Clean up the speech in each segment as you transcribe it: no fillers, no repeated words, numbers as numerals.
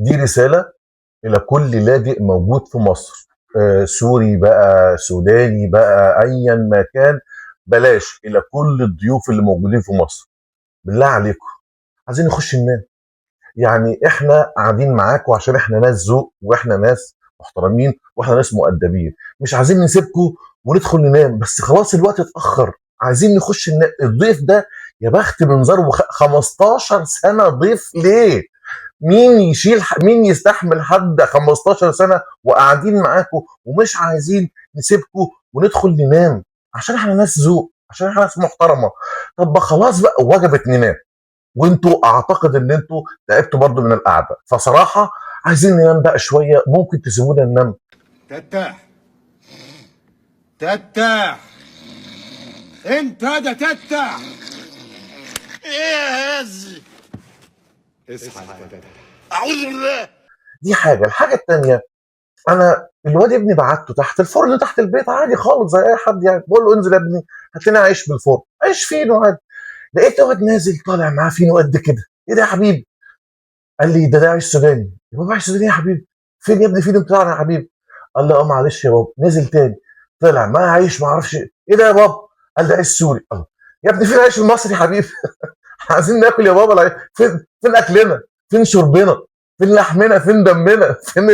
دي رسالة الى كل لاجئ موجود في مصر، سوري بقى، سوداني بقى، ايا ما كان، بلاش، الى كل الضيوف اللي موجودين في مصر، بالله عليكم عايزين نخش ننام. يعني احنا قاعدين معاكم عشان احنا ناس ذوق، واحنا ناس محترمين، واحنا ناس مؤدبين، مش عايزين نسيبكم وندخل ننام، بس خلاص الوقت اتاخر، عايزين نخش ننام. الضيف ده يا بخت منظره، 15 سنة ضيف، ليه؟ مين يشيل، مين يستحمل حد 15 سنة وقاعدين معاكم ومش عايزين نسيبكم وندخل ننام عشان احنا ناس ذوق، عشان احنا ناس محترمه. طب خلاص بقى وجبت ننام، وانتوا اعتقد ان انتوا تعبتوا برضو من القعدة، فصراحة عايزين ننام بقى شوية، ممكن تسيبونا ننام؟ تتاح تتاح انت ده تتاح. ايه يا هزي؟ اصحى يا تتاح. اعوذ بالله. دي حاجة. الحاجة الثانية، انا الواد ابني بعته تحت الفرن تحت البيت عادي خالص زي اي حد، يعني بقول له انزل يا ابني هات لنا عيش من الفرن، عيش فينو عادي. لقيت واد نازل طالع معاه فينو قد كده، ايه ده يا حبيبي؟ قال لي ده عيش سوداني. يا بابا عيش سوداني يا حبيبي؟ فين يا ابني فينو بتاعنا يا حبيبي؟ قال لي اه معلش يا بابا. نزل تاني طلع معاه عيش ما اعرفش ايه ده يا بابا؟ قال ده عيش سوري. الله يا ابني فين العيش المصري يا حبيبي؟ عايزين ناكل يا بابا. فين اكلنا؟ فين شربنا؟ فين لحمنا؟ فين دمنا؟ فين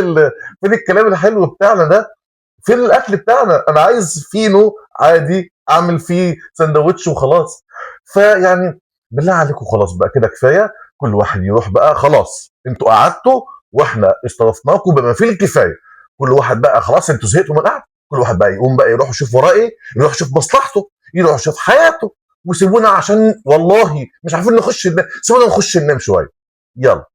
الكلام الحلو بتاعنا ده؟ فين الاكل بتاعنا؟ انا عايز فينو عادي اعمل فيه سندوتش وخلاص. فيعني بالله عليكم خلاص بقى كده كفاية، كل واحد يروح بقى خلاص، انتوا قعدتوا واحنا استضفناكم بما فيه الكفاية. كل واحد بقى خلاص انتوا زهقتوا من القعدة، كل واحد بقى يقوم بقى يروح يشوف وراه ايه، يروح يشوف مصلحته، يروح يشوف حياته، وسيبونا عشان والله مش عارفين نخش ننام، سيبونا نخش ننام شوية. يلا.